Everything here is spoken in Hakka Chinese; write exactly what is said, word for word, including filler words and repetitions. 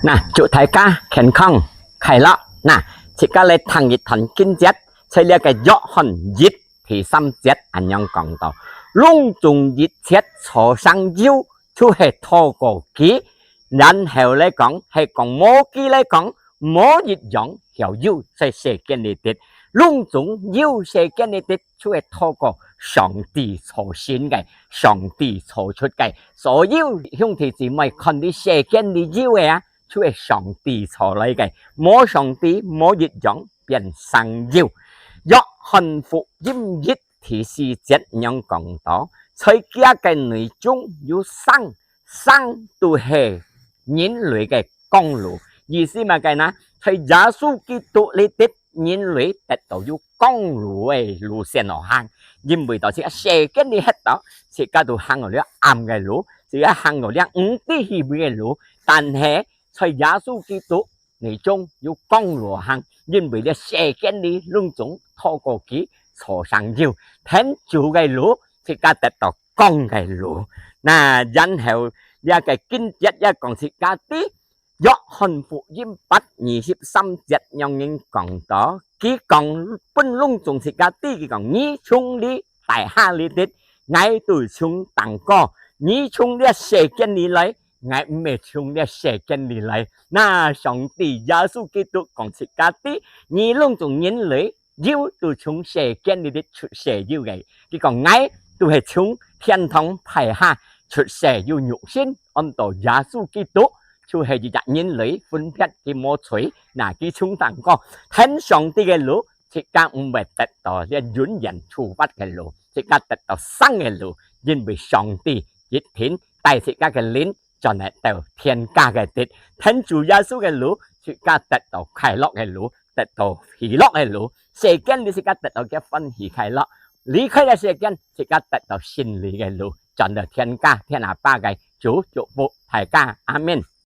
那，祝大家健康、快樂。那，自家來聽一段經節，在這个約翰一第三節恁樣講到：攏總一切造成有，就係透過佢。然後來講，係講無佢來講，無一樣曉有在世間裡底。攏總有世間裡底，就係透過上帝造成个，上帝造出个。所有兄弟姊妹，看你世間裡有个啊， 就係上帝造來个，無上帝，無一樣變成有。約翰福音一第四節恁樣講到，在佢个內中有光，光就係人類个光路。意思麼个呢？在耶穌基督裡底，人類得到有光路个路線好行。因為到自家世間裡歇到，自家都行到這暗个路，自家行到這毋知去位个路，但係 在耶穌基督內中有光路行，因為這世間裡攏總透過佢造成有，跈主个路，自家得到光个路。那然後這个經節也講自家知，約翰福音八二十三節恁樣講到，佢講分攏總自家知，佢講：你從這大海裡底，𠊎就從頂高；你從這世間裡來， 𠊎毋係從這世間裡來。那上帝耶穌基督講自家知，你攏總人類有就從世間裡底出世有个。佢講：𠊎就係從天堂派下出世有肉身，安到耶穌基督，就係一隻人類，分別佢無罪。那佢從頂高跈上帝个路，自家毋會得到這永遠處罰个路，自家得到生个路，因為上帝一定 帶自家个靈轉來到天家个地。跈主耶穌个路，自家得到快樂个路，得到喜樂个路。世間裡自家得到个歡喜快樂，離開了世間，自家得到勝利个路，轉到天家，天阿爸个主祝福大家。阿們。